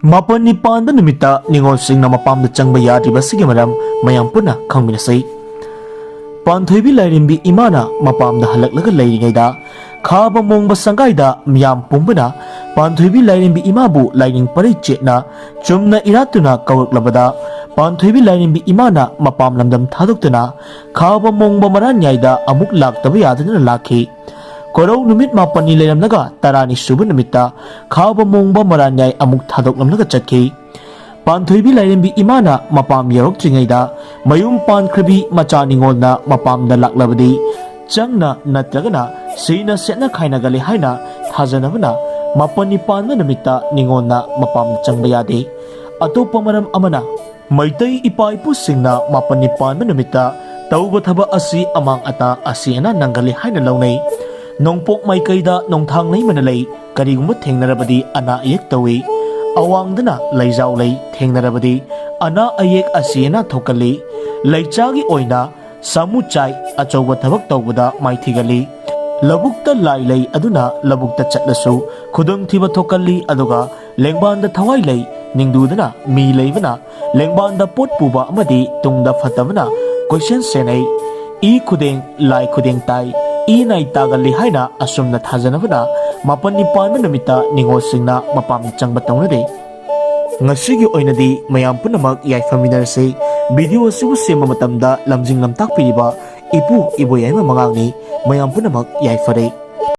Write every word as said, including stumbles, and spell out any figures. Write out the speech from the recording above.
ꯃꯥꯄꯟꯅꯤ ꯄꯥꯟꯕ ꯅꯨꯃꯤꯠꯇ ꯅꯤꯉꯣꯜꯁꯤꯡꯅ ꯃꯄꯥꯝꯗ ꯆꯪꯕ ꯌꯥꯗ꯭ꯔꯤꯕ ꯑꯁꯤꯒꯤ ꯃꯔꯝ ꯃꯌꯥꯝ ꯄꯨꯟꯅ ꯈꯪꯃꯤꯟꯅꯁꯤ꯫ ꯄꯥꯟꯊꯣꯏꯕꯤ ꯂꯥꯏꯔꯦꯝꯕꯤ ꯏꯃꯥꯅ ꯃꯄꯥꯝꯗ ꯍꯜꯂꯛꯂꯒ ꯂꯩꯔꯤꯉꯩꯗ, ꯈꯥꯕ ꯃꯣꯡꯕ ꯁꯪꯒꯥꯏꯗ ꯃꯤꯌꯥꯝ ꯄꯨꯝꯕꯅ ꯄꯥꯟꯊꯣꯏꯕꯤ ꯂꯥꯏꯔꯦꯝꯕꯤ ꯏꯃꯥꯕꯨ ꯂꯥꯏꯅꯤꯡ ꯄꯔꯩ ꯆꯦꯠꯅ ꯆꯨꯝꯅ ꯏꯔꯥꯠꯇꯨꯅ ꯀꯧꯔꯛꯂꯕꯗ, ꯄꯥꯟꯊꯣꯏꯕꯤ ꯂꯥꯏꯔꯦꯝꯕꯤ ꯏꯃꯥꯅ ꯃꯄꯥꯝ ꯂꯝꯗꯝ ꯊꯥꯗꯣꯛꯇꯨꯅ ꯈꯥꯕ ꯃꯣꯡꯕ ꯃꯔꯥꯟꯌꯥꯏꯗ ꯑꯃꯨꯛ ꯂꯥꯛꯇꯕ ꯌꯥꯗꯗꯨꯅ ꯂꯥꯛꯈꯤ꯫ ꯀꯣꯔꯧ ꯅꯨꯃꯤꯠ ꯃꯥꯄꯟꯅꯤ ꯂꯩꯔꯝꯂꯒ ꯇꯔꯥꯅꯤ ꯁꯨꯕ ꯅꯨꯃꯤꯠꯇ ꯈꯥꯕ ꯃꯣꯡꯕ ꯃꯔꯥꯟꯌꯥꯏ ꯑꯃꯨꯛ ꯊꯥꯗꯣꯛꯂꯝꯂꯒ ꯆꯠꯈꯤ꯫ ꯄꯥꯟꯊꯣꯏꯕꯤ ꯂꯥꯏꯔꯦꯝꯕꯤ ꯏꯃꯥꯅ ꯃꯄꯥꯝ ꯌꯧꯔꯛꯇ꯭ꯔꯤꯉꯩꯗ ꯃꯌꯨꯝ ꯄꯥꯟꯈ꯭ꯔꯕꯤ ꯃꯆꯥ ꯅꯤꯉꯣꯜꯅ ꯃꯄꯥꯝꯗ ꯂꯥꯛꯂꯕꯗꯤ ꯆꯪꯅ ꯅꯠꯇ꯭ꯔꯒꯅ ꯁꯤꯅ ꯁꯦꯠꯅ ꯈꯥꯏꯅꯒꯜꯂꯤ ꯍꯥꯏꯅ ꯊꯥꯖꯅꯕꯅ ꯃꯥꯄꯟꯅꯤ ꯄꯥꯟꯕ ꯅꯨꯃꯤꯠꯇ ꯅꯤꯉꯣꯜꯅ ꯃꯄꯥꯝꯗ ꯆꯪꯕ ꯌꯥꯗꯦ꯫ ꯑꯇꯣꯞꯄ ꯃꯔꯝ ꯑꯃꯅ, ꯃꯩꯇꯩ ꯏꯄꯥ ꯏꯄꯨꯁꯤꯡꯅ ꯃꯥꯄꯟꯅꯤ ꯄꯥꯟꯕ ꯅꯨꯃꯤꯠꯇ ꯇꯧꯕ ꯊꯕꯛ ꯑꯁꯤ ꯑꯃꯥꯡ ꯑꯇꯥ ꯑꯁꯤ ꯑꯅꯥ ꯅꯪꯒꯜꯂꯤ ꯍꯥꯏꯅ ꯂꯧꯅꯩ꯫ ꯅꯣꯡꯄꯣꯛ ꯃꯥꯏꯀꯩꯗ ꯅꯣꯡꯊꯥꯡ ꯂꯩꯃꯅ ꯂꯩ, ꯀꯔꯤꯒꯨꯝꯕ ꯊꯦꯡꯅꯔꯕꯗꯤ ꯑꯅꯥ ꯑꯌꯦꯛ ꯇꯧꯏ꯫ ꯑꯋꯥꯡꯗꯅ ꯂꯩꯖꯥꯎ ꯂꯩ, ꯊꯦꯡꯅꯔꯕꯗꯤ ꯑꯅꯥ ꯑꯌꯦꯛ ꯑꯁꯤ ꯑꯅꯥ ꯊꯣꯛꯀꯜꯂꯤ꯫ ꯂꯩꯆꯥꯒꯤ ꯑꯣꯏꯅ ꯁꯥꯃꯨ ꯆꯥꯏ, ꯑꯆꯧꯕ ꯊꯕꯛ ꯇꯧꯕꯗ ꯃꯥꯏꯊꯤꯒꯜꯂꯤ꯫ ꯂꯧꯕꯨꯛꯇ ꯂꯥꯏ ꯂꯩ ꯑꯗꯨꯅ ꯂꯧꯕꯨꯛꯇ ꯆꯠꯂꯁꯨ ꯈꯨꯗꯣꯡꯊꯤꯕ ꯊꯣꯛꯀꯜꯂꯤ, ꯑꯗꯨꯒ ꯂꯦꯡꯕꯥꯟꯗ ꯊꯋꯥꯏ ꯂꯩ, ꯅꯤꯡꯗꯨꯗꯅ ꯃꯤ ꯂꯩꯕꯅ ꯂꯦꯡꯕꯥꯟꯗ ꯄꯣꯠ ꯄꯨꯕ ꯑꯃꯗꯤ ꯇꯨꯡꯗ ꯐꯠꯇꯕꯅ ꯀꯣꯏꯁꯦꯟ ꯁꯦꯟꯅꯩ꯫ ꯏ ꯈꯨꯗꯦꯡ, ꯂꯥꯏ ꯈꯨꯗꯦꯡ ꯇꯥꯏ, ꯏ ꯅꯥꯏ ꯇꯥꯒꯜꯂꯤ ꯍꯥꯏꯅ ꯑꯁꯨꯝꯅ ꯊꯥꯖꯅꯕꯅ ꯃꯥꯄꯟꯅꯤ ꯄꯥꯟꯕ ꯅꯨꯃꯤꯠꯇ ꯅꯤꯉꯣꯜꯁꯤꯡꯅ ꯃꯄꯥꯝ ꯆꯪꯕ ꯇꯧꯅꯗꯦ꯫ ꯉꯁꯤꯒꯤ ꯑꯣꯏꯅꯗꯤ ꯃꯌꯥꯝ ꯄꯨꯝꯅꯃꯛ ꯌꯥꯏꯐꯃꯤꯟꯅꯔꯁꯤ꯫ ꯚꯤꯗꯤꯑꯣ ꯑꯁꯤꯕꯨ ꯁꯦꯝꯕ ꯃꯇꯝꯗ ꯂꯝꯖꯤꯡ ꯂꯝꯇꯥꯛꯄꯤꯔꯤꯕ ꯏꯄꯨ ꯏꯕꯣꯌꯥꯏꯃ ꯃꯉꯥꯡꯅꯤ꯫ ꯃꯌꯥꯝ ꯄꯨꯝꯅꯃꯛ ꯌꯥꯏꯐꯔꯦ꯫